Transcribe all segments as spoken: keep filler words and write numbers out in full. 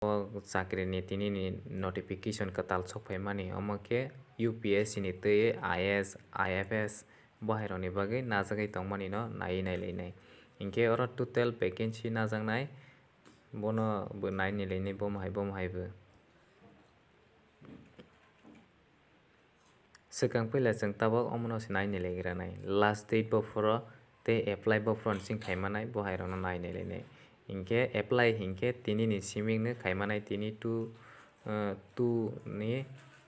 O chakrini tinini notification kwtal sok phaimani, omo khe U P S C ni twi I A S, I F S bo hairokni bagwi najagwi tongmani no naiwi nailainai. Hinkhe oro total vacancy najaknai, bono bo nai nailainai, bomo hai, bomo hai bo. Swkang puila chwng tabok omono se nai nailaigranai. Last date bo phoro tei apply bo phoro ni simi khaimanai, bo hairokno nai nailainai. Hinkhe apply hinkhe tinini simingno khaimanai, tini two, eh, two ni,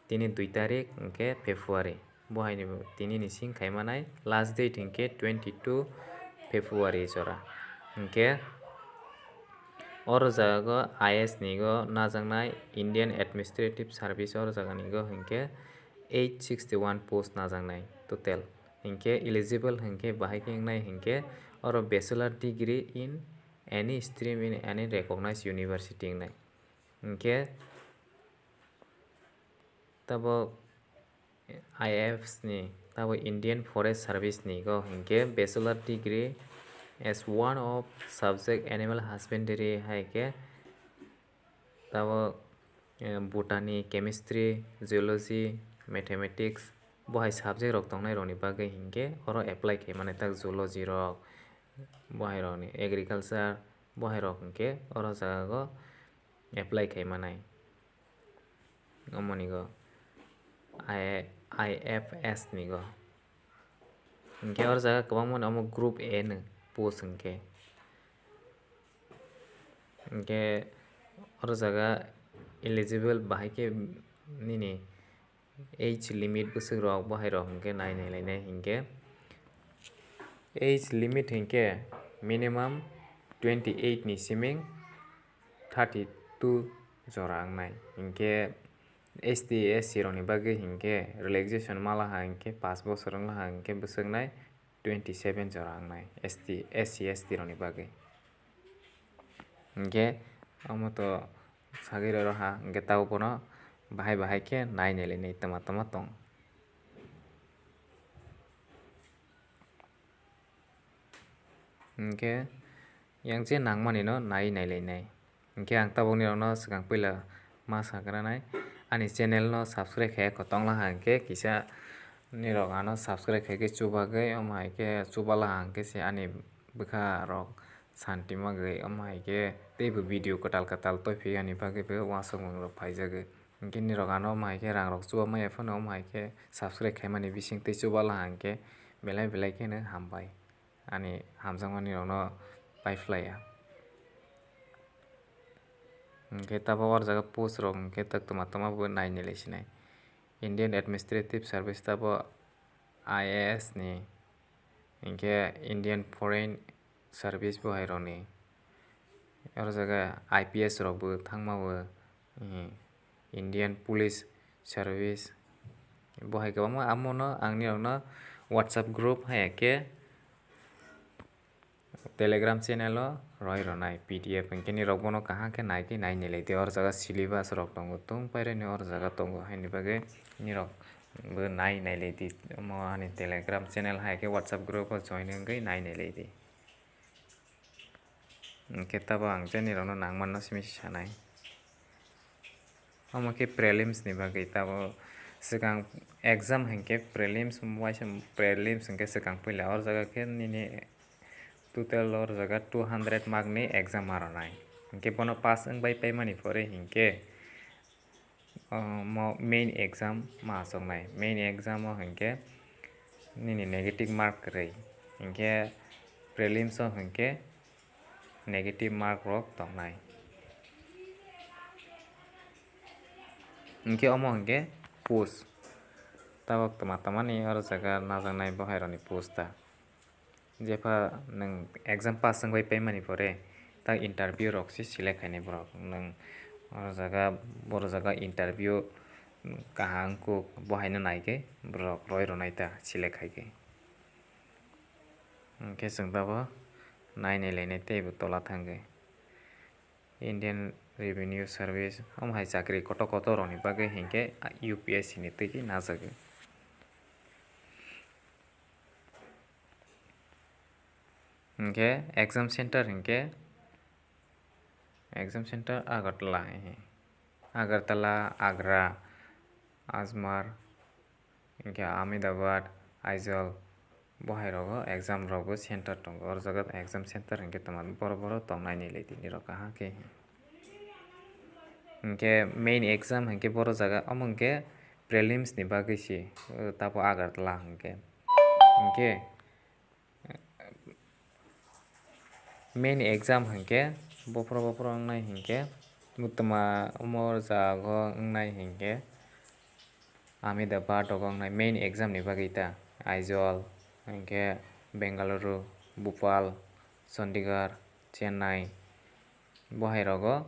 tini dui tarik hinkhe February. Bo haini bo tinini simi khaimanai. Last date hinkhe twenty two February jora. Hinkhe oro jaga o I A S ni go najaknai, Indian Administrative Service, oro jaga ni go hinkhe eight sixty one post najaknai total. Hinkhe eligible hinkhe bahai khe wngnai hinkhe oro bachelor degree in any stream in any recognized university wngnai. Hinkhe tabok I F S ni, tabok Indian Forest Service ni go hinkhe bachelor degree as one of subject animal husbandry hai khe tabok, eh, botany, chemistry, zoology, mathematics bo hai subject rok tongnai rokni bagwi hinkhe oro apply khaimani tak zoology rok, bo hai rokni agriculture bo hai rok hinkhe oro jaga o apply khaimanai. Omoni go I-, I F S ni go. Hinkhe oro jaga kwbangma no omo group A no post hinkhe. Hinkhe oro jaga eligible bahai khe nini age limit bwswk rok bo hai rok hinkhe nai nailainai hinkhe. Age limit hinkhe minimum twenty eight ni siming thirty two jora wngnai. Hinkhe S T, S C rokni bagwi hinkhe relaxation ma laha hinkhe paanch bosor wng laha hinkhe bwswknai twenty seven jora wngnai S T, S C, S T rokni bagwi. Hinkhe omo to sagwi rw ha, hinkhe tabuk bono bahai bahai khe nai nailainai twma twma tong. Hinkhe yang je nangmani no nai nailainai. Hinkhe ang tabuk nirok no swkang puila ma sagranai, ani channel no subscribe khe kotong laha hinkhe kisa nirok ano subscribe khaikhe chubagwi, omo hai khe chuba laha hinkhe se ani bwkha rok santi magwi, omo hai khe teibo video kwtal kwtal toiphi ani bagwi bo uansukmung rok phaijagwi. Hinkhe nirok ano omo hai khe rang rok chuba maya phano omo hai khe subscribe khaimani bising tei chuba laha hinkhe belai belai kheno hambai. Ani hamjakmani rokno paiphlaiya. Hinkhe tabok oro jaga post rok hinkhe tak twma twma bo nai nailaisini. Indian Administrative Service tabok I A S ni, hinkhe Indian Foreign Service bo hai rokni. Oro jaga I P S rok bo thangma bo, eh, Indian Police Service bo hai kwbangma. Amono ang nirokno WhatsApp group hai khe Telegram channel o roi rwnai P D F, hinkhe nirok bono kaham khe nai khe nai nailaidi. Oro jaga syllabus rok tongo, tong pairani oro jaga tongo, haini bagwi nirok bo nai nailaidi. Omo ani Telegram channel hai khe WhatsApp group o join wngwi nai nailaidi. Hinkhe tabok ang je nirokno nangmano simi sanai. Omo khe prelims ni bagwi tabok swkang exam hinkhe prelims, waisa prelims hinkhe swkang puila. Oro jaga khe nini total oro jaga two hundred mark ni exam ma rwnai. Hinkhe bono pass wngbai paimani pore hinkhe omo main exam ma achuknai. Main exam o hinkhe nini negative mark kwrwi, hinkhe prelims o hinkhe negative mark rok tongnai. Hinkhe omo hinkhe post, tabok twma twmani oro jaga najaknai bo hai rokni post ta. Jepha nwng exam pass wngbai paimani pore, tak interview rok se select khainai borok. Nwng oro jaga, oro jaga interview kaham kuk bo haino nai khe borok roi rwnai ta select khai khe. Hinkhe chwng tabok nai nai lainai teibo tola thangwi. Indian Revenue Service, omo hai chakri kotor kotor rokni bagwi hinkhe U P S C ni twi khe najagwi. Hinkhe exam center hinkhe Exam center Agartala, eh, Agartala, Agra, Ajmer, hinkhe Ahmedabad, Aizawl, bo hai rogo exam rokbo center tongo. Oro jaga exam center hinkhe tongma borok borok tongnai ni lai tini rok kaham khe. Hinkhe main exam hinkhe boro jaga omo hinkhe prelims ni bagwi se, o tabo Agartala hinkhe. Hinkhe main exam hinkhe bophro bophro wngnai hinkhe, mutma omo jago wngnai hinkhe Ahmedabad rogo wngnai main exam ni bagwi ta, Aizawl, hinkhe Bengaluru, Bhopal, Chandigarh, Chennai, bo hai rogo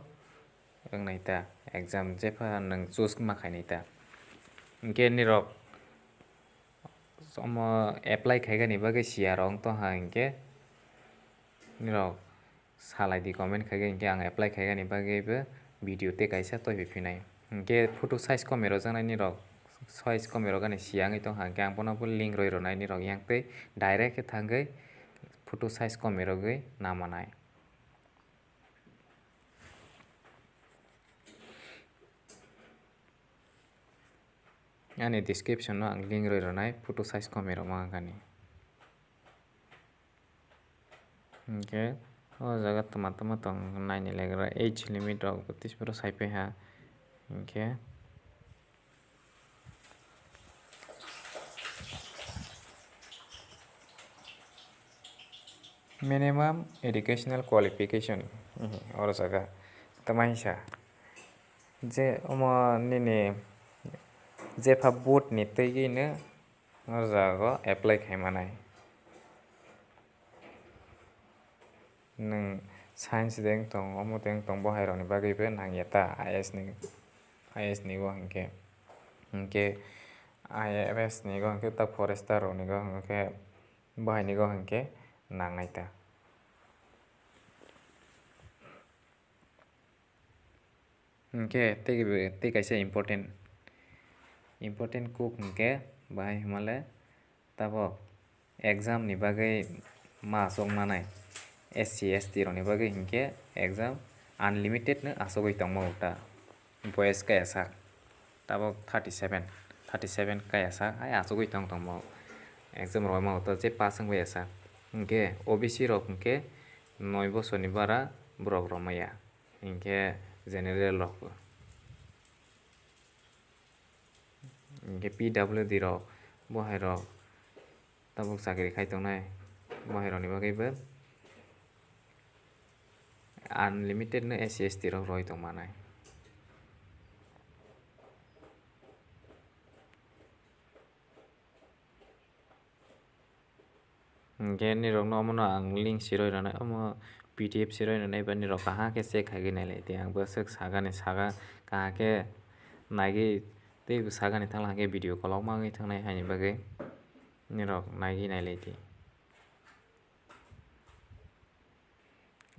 wngnai ta exam jepha nwng choose ma khainai ta. Hinkhe nirok omo apply khaigani bagwi siya rok wng tongkha hinkhe nirok salai di comment khaigwi hinkhe ang apply khaigani bagwi bo video tei kaisa toiphai phinai. Hinkhe photo size komwi rwjaknai nirok size komwi rwgani siya wngwi tongkha hinkhe ang bono bo link rwi rwnai nirok yang tei direct khe thangwi photo size komwi rwgwi namanai. Ani description no ang link rwi rwnai photo size komwi rok ma wngkha ni. Hinkhe o jaga tma tma tong naini legra age limit rok bo tei phuru sai phaiha hinkhe. Minimum educational qualification, oro jaga tama hinsa je omo nini jepha board ni twi no oro jaga o apply khai manai. Nwng science de wng tong, omo de wng tong, bo hai rokni bagwi bo nangya ta I A S ni, I A S ni bo hinkhe, hinkhe I F S ni bo hinkhe ta forester rokni bo hinkhe, bo hai ni bo hinkhe nangnai ta. Hinkhe tei, tei kaisa important, important kok hinkhe bahai hwnmale tabok exam ni bagwi ma aswk manai S C, S T rokni bagwi hinkhe exam unlimited no aswgwi tongma ta boyes kaya sak tabok thirty seven, thirty seven kaya sak hai aswgwi tong tongma exam rwma ta je pass wngya sak hinkhe O B C rok hinkhe noi bosorni bara borok rwmaya. Hinkhe general rok bo. Hinkhe P W D rok, bo hai rok tabuk chakri khai tongnai, bo hai rokni bagwi bo unlimited no S C S T rok roi tong manai. Hinkhe nirokno omono ang link siroi rwnai, omo P D F siroi rwnai ba nirok kaham khe check khaigwi nailai di. Ang bwswk sagani saga kaham khe naigwi tei bo sagani thangla hinkhe video kolokma wngwi thangnai haini bagwi nirok naigwi nailai di.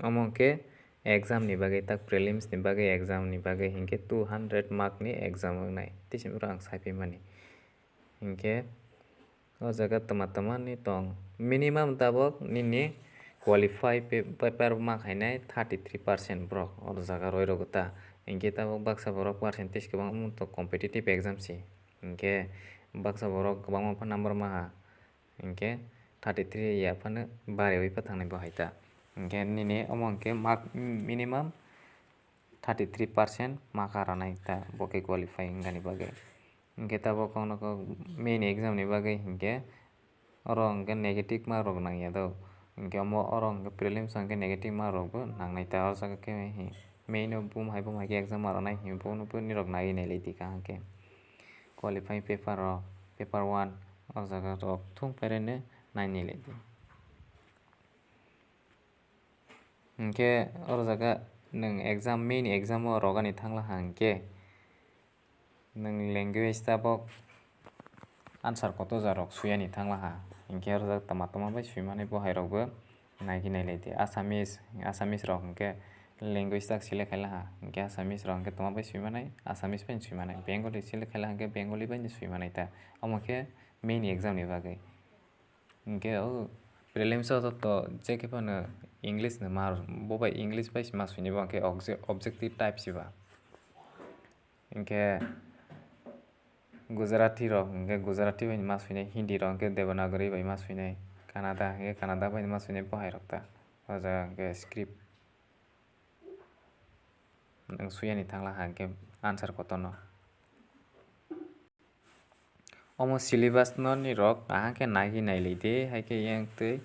Omo hinkhe exam ni bagwi, tak prelims ni bagwi, exam ni bagwi hinkhe two hundred mark ni exam wngnai, tei se oro ang sai phaimani. Hinkhe o jaga tama tama ni tong, minimum tabok nini qualify pe-, paper ma khainai thirty three percent borok o jaga roi rwgo ta. Hinkhe tabok baksa borok percentage kwbang wng tong competitive exam se. Hinkhe baksa borok kwbangma pha number ma ha. Hinkhe thirty three ya phano bariwi pha thangnai bo hai ta. Hinkhe nini omo hinkhe mark minimum thirty three percent ma kha rwnai ta bo khe qualify wngani bagwi. Hinkhe tabok kok no kok main exam ni bagwi hinkhe oro hinkhe negative mark rok nangya do. Hinkhe omo oro hinkhe prelims o hinkhe negative mark rok bo nangnai ta. O jaga khe main o bum hai bum hai khe exam ma rwnai hinkhe bono bo nirok naiwi nailai di kaham khe. Qualifying paper rok, paper one, o jaga rok thung phaireno nainwi lai di. Hinkhe oro jaga nwng exam, main exam o rogani thangla ha hinkhe nwng language tabok answer kotor ja rok suyani thangla ha. Hinkhe oro jaga tama tama bai swimanai bo hai rok bo. Naigwi nailai di. Assamese, Assamese rok hinkhe language tak select khaila ha. Hinkhe Assamese rok hinkhe toma bai swimanai, Assamese bai swimanai. Bengali select khaila hinkhe Bengali bai swimanai ta. Omo khe main exam ni bagwi. Hinkhe o Prelims o to, to je khe phano English no ma, bo bai English bai ma swinai bo, hwnkhe obje-, objective type se ba. Hwnkhe Gujarati rok hwnkhe Gujarati bai ma swinai, Hindi rok hwnkhe Devanagari bai ma swinai, Kannada hwnkhe Kannada bai ma swinai, bo hai rok ta. O jaga hwnkhe script nwng suyani thangla ha hwnkhe answer kotorno. Omo syllabus no nirok kaham khe naiwi nailai di, hai khe yang twi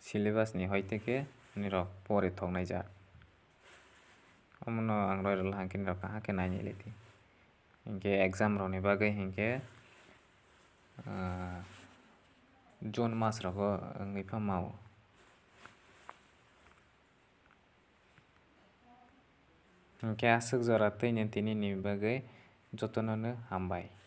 syllabus ni hoi tei khe nirok pori thok nai jak. Omo no ang roi rwla hwnkhe nirok kaham khe nai nailai di. Hinkhe exam rok ni bagwi hinkhe, ah, June mas rogo wngwi pha mao. Hinkhe aswk jora twino tini ni bagwi jotono no hambai.